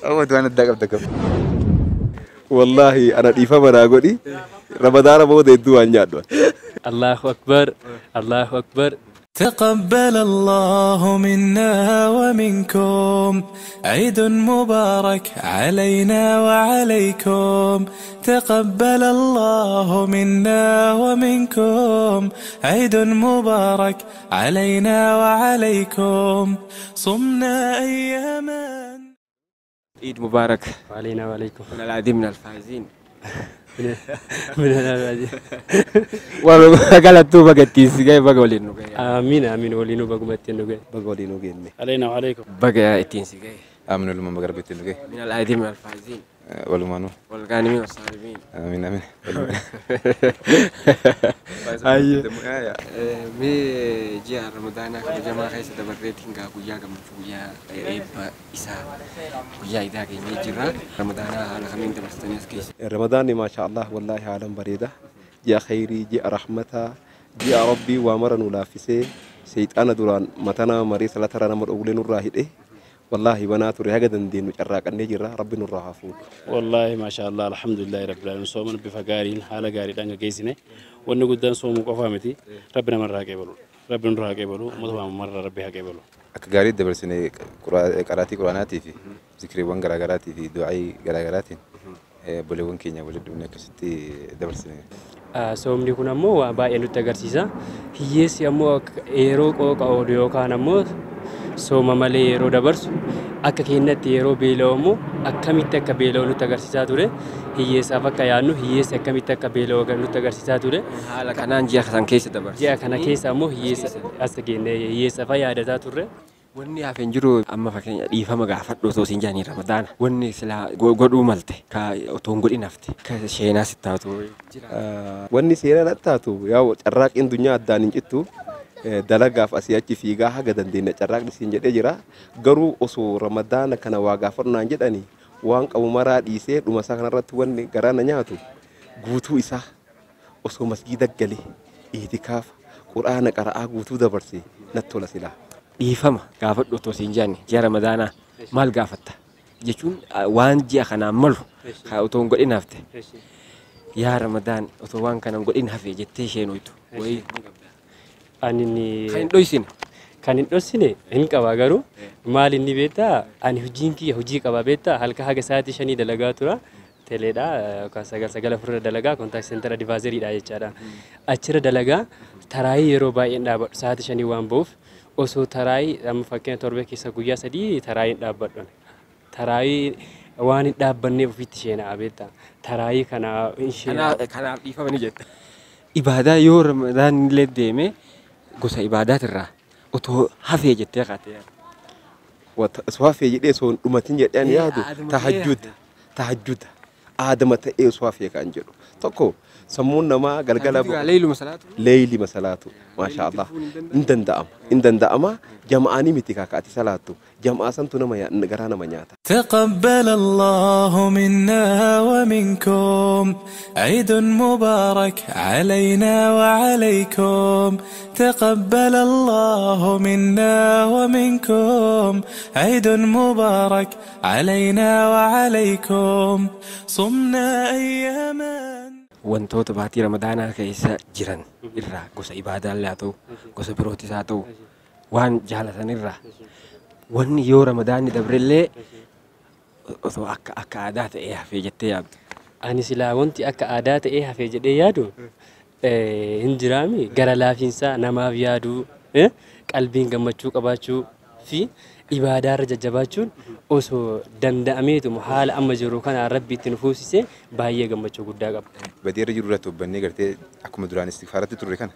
Amma waan addaa qabda kam. Wallaahi ana dhiifama naa godhi. Ramadaana booda hedduu waan nyaadhu. Allahu Akbar, Allahu Akbar. تقبل الله منا ومنكم عيد مبارك علينا وعليكم تقبل الله منا ومنكم عيد مبارك علينا وعليكم صمنا أياما. عيد مبارك وعلينا وعليكم. من العديد من الفائزين. من العديد. Galattuu baga ittiin si gahe, baga waliin nu gahe. Amiin amiin, waliinuu baguma ittiin nu gahe. Baga waliin nu geenne. علينا وعليكم. Baga ittiin si gahe. Aamin, walumaan baga rabbi ittiin nu gahe. من العديد من الفائزين. Walumaanuu. والغانمين والسالمين. Amiin amiin. Ayyee. Mee ji'a Ramadaanaa kabajamaa keessa dabarreetiin gaa guyyaa gammachuu, guyyaa eebba isaa, guyyaa idaa geenyee jirra. Ramadaanaa haala kamiin dabarsitanii as keessa? Ramadaanni maasha Allah, wallaahi haalan bareeda. Ji'a khayrii, ji'a rahmataa, ji'a rabbii waa mara nu laaffisee seexaana duraan matanaa maree salatarraa nama dhowwulee nurraa hidhe. Wallaahi banaa ture, haga dandeenyu carraaqannee jirra, rabbi nurraa haa fuudhu. Wallaahi maasha Allah, alhamdulillahi rabbil alamin, soomana bifa gaariin haala gaariidhaan gaggeessine. Wanni guddaan soomuu qofaa miti, rabbi namarraa haa qeebalu. Rabbi nurraa haa qeebalu, uummata marraa rabbi haa qeebalu. Akka gaariitti dabarsine, qaraatii quraanaatii fi zikriiwwan garaagaraatii fi du'aayii garaagaraatiin obboleewwan keenya walitti dhufne akkasitti dabarsine. Soomni kun ammoo waan baay'ee nutti agarsiisa. Hiyyeessi ammoo yeroo qooqa oolu yookaan ammoo sooma malee yeroo dabarsu, akka keenyatti yeroo beela'u ammoo akkamitti akka beela'u nutti agarsiisaa ture. Hiyyeessaaf akka yaadnu, hiyyeessi akkamitti akka beela'u nutti agarsiisaa ture. Haala kanaan ji'a san keessa dabarse. Ji'a kana keessa ammoo hiyyeessa as geenne hiyyeessa fa'a yaadataa turre. Wanni hafe hin jiru. Amma fakkeenya dhiifama gaafadhu osoo siin jedhanii, Ramadaana wanni silaa godhuu malte ka otoo hin godhin hafte ka sheenaa sitti taatu jira? Wanni seenaa natti taatu, yaa carraaqiin dunyaa addaan hin cittu, dalagaaf asii achi fiigaa haga dandeenya carraaqni siin jedhee jira. Garuu osoo Ramadaana kana waa gaafadhu naan jedhani, waan qabu maraa dhiisee dhuma isaa kanarratti wanni garaa na nyaatu guutuu isaa osoo masgiida galee iitikaafa quraana qara'aa guutuu dabarse natti tola silaa. Dhiifama gaafadhu otoo siin jedhanii, ji'a Ramadaanaa maal gaafatta? Jechuun waan ji'a kanaan malu ka otoo hin godhin hafte. Yaa Ramadaan, otoo waan kana hin godhin hafe jettee isheen hoytu wayii ni qabda? Ani ni Kan hin dhoysine. Kan hin dhoksine hin qaba, garuu maal inni beektaa, ani hojiin kiyya hojii qaba beektaa, halkan haga sa'aatii 5 dalagaa tura. Teleedha yookaan 994 dalagaa, contact center advisoriidha jechaadha. Achirra dalagaa taraayii yeroo baay'een dhaabbadhu sa'aatii 5 waan ba'uuf, osoo taraayii amma fakkeenya torbee keessa guyyaa 3 taraayii hin dhaabbadhu. Taraayii waan hin dhaabbanneef ofitti isheenaa beektaa. Taraayii kana hin sheenaa. Kanaaf dhiifama ni jetta. Ibaadaa yoo Ramadaan illee deeme gosa ibaadaatirraa otoo hafee jettee kaatee yaadda? Osoo hafee jedhee, osoo hin dhumatin jedhee ani yaadu aaduma ta'ee tahajjuda, tahajjuda aadama ta'ee osoo hafee kan jedhu tokko, sammuun namaa galgala Leeyluma salaatu. Leeylima salaatu, maasha Allah, hin danda'ama, hin danda'ama. Jama'anii miti kaakaati salaattu, jama'aa santu nama garaa nama nyaata. تقبل الله منا ومنكم عيد مبارك علينا وعليكم تقبل الله منا ومنكم عيد مبارك علينا وعليكم صمنا أياما. Wantoota baatii Ramadaanaa keessa jiran irraa gosa ibaadaa haa ta'u, gosa birootis haa ta'u, waan jaalatan irraa wanni yoo Ramadaanni dabrellee osoo akka aadaa ta'ee hafee jettee yaaddu? Ani silaa wanti akka aadaa ta'ee hafee jedhee yaadu hin jiraami, gara laafiinsaa namaaf yaaduu, qalbiin gammachuu qabaachuu fi ibaadaarra jajjabaachuun osoo danda'ameetuma haala amma jiru kanaan rabbi itti nu fuusise baay'ee gammachuu guddaa qaba. Badii irra jiru irratti hubbannee gartee akkuma duraan istighfaaratti turre kana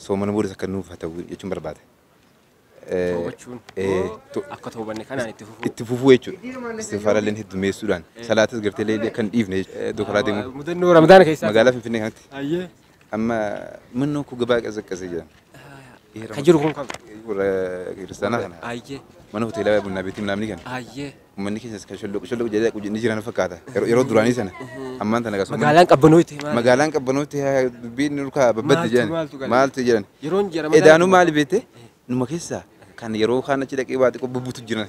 soomana boodas akka nuuf haa ta'u jechuun barbaada. Toobachuun akka toobanne kanaan itti fufuu. Itti fufuu jechuudha. Istighfaara illee heddummeessuudhaan salaatas gartee illee kan dhiifne iddoo karaa deemu. Mudannoo Ramadaana keessaa. Magaalaa Finfinnee kanatti. Ayyee. Amma mannoo koo gabaa qasaqqasee jiran. Kan jiru kun kam? Warra kiristaanaa kana. Ayyee. Mana hoteelaa bunaa beetii namni kana. Ayyee. Uummanni keenyas kan sholloqu sholloqu jedhee ni jiran fakkaata. Yeroo duraanii sana. Ammaan tana gasuma. Magaalaan qabbanootti maali? Magaalaan qabbanootti dubbiin nurkaa babbadde jedhan. Maaltu gale? Maaltu jedhan? Yeroon ji'a Ramadaana. Edaanuu maali beekte? Numa keessaa kan yeroo kaan achi dhaqee waa xiqqoo bubbutu jiran.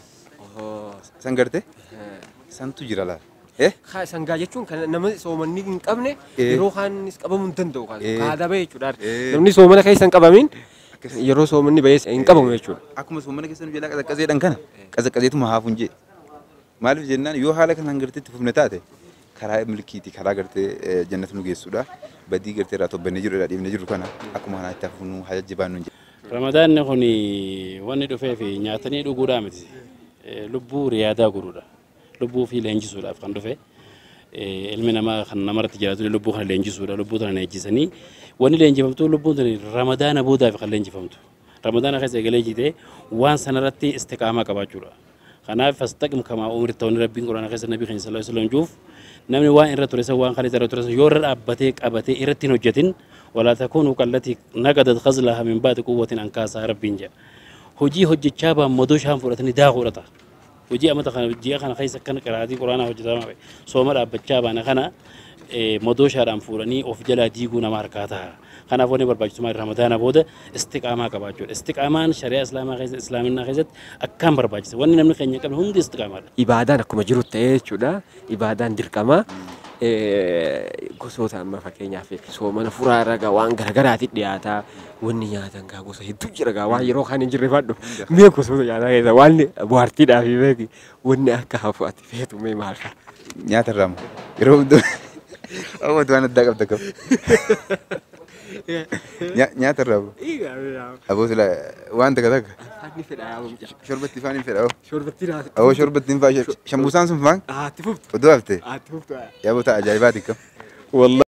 San garte? Santu jira laal. Sangaa jechuun kan nama soomanni hin qabne yeroo kaanis qabamuu hin danda'u. Aadaa bahee jechuudha. Namni soomana keessa hin qabamin yeroo soomanni bahee hin qabamu jechuudha. Akkuma soomana keessa nu jalaa qazaqqazeedhaan kana qazaqqazeetuma haafuun jee. Maaliif jennaan yoo haala kanaan gartee itti fufne taate karaa milkiiti karaa gartee jannatu nu geessudha. Badii gartee irraa tobbannee jiru irraa dhiibnee jiru kana akkuma kanaa itti hafuun haja jabaannu hin jedhu. Ramadaanni kun wanni dhufee fi nyaatanii dhuguudhaa miti. Lubbuu riyaadaa godhuudha. Lubbuu fi leenjisuudhaaf kan dhufe. Ilmi namaa kan namarratti jiraatu lubbuu kana leenjisuudha. Lubbuu tana leenjisanii wanni leenjifamtu lubbuun tuni ramadaana boodaaf kan leenjifamtu. Ramadaana keessa eegalee jitee waan sanarratti istiqaamaa qabaachuudha. Kanaaf fastaqim kamaa umirta wanni rabbiin quraana keessa nabii keenya sallallahu alaihi wasallam juuf namni waan irra ture san waan kana irra ture san yoo irra dhaabbatee qabatee irratti hin hojjetin walaa takuunu kallati naqadat khazlaha min ba'di quwwatin ankaasaa rabbiin jedha. Hojii hojjechaa ba'an madoo shaan fudhatanii daakuudha. Hojii amata kana ji'a kana keessa kan qiraatii quraanaa hojjetamaa ba'e sooma dhaabbachaa baana kana madoo shaadhaan fuudhanii of jalaa diiguu nama harkaa ta'a. Kanaaf wanni barbaachisummaa ramadaana booda istiqaamaa qabaachuudha. Istiqaamaan shari'aa islaamaa keessa islaaminaa keessatti akkaan barbaachisa. Wanni namni keenya qabne hundi istiqaamaadha. Ibaadaan akkuma jiru ta'ee jechuudha. Ibaadaan dirqama. Gosoota amma fakkeenyaaf soomana furaa irra gaa waan garagaraatti dhiyaataa wanni nyaatan gaa gosa hedduu jira gaa waan yeroo kaan hin jirre fadhu mee gosoota nyaataa keessa waan bohaartiidhaaf beeki wanni akka hafu ati feetu mee maal fa'a? Nyaata irraa moo yeroo hundaa hawwatu waan addaa qabda qabu. Nyaata irraa moo? Aboo sila waan takka takka. Afaanni fedha yaa mucaa. Shorbatti faan hin fedha. Shorbatti naaf. Aboo shorbatti hin faa shambuusaan sun faan? Ati fuftu. Oduu hafte? Ati fuftu. Yaa boota ajaa'ibaati kam. Wallahi.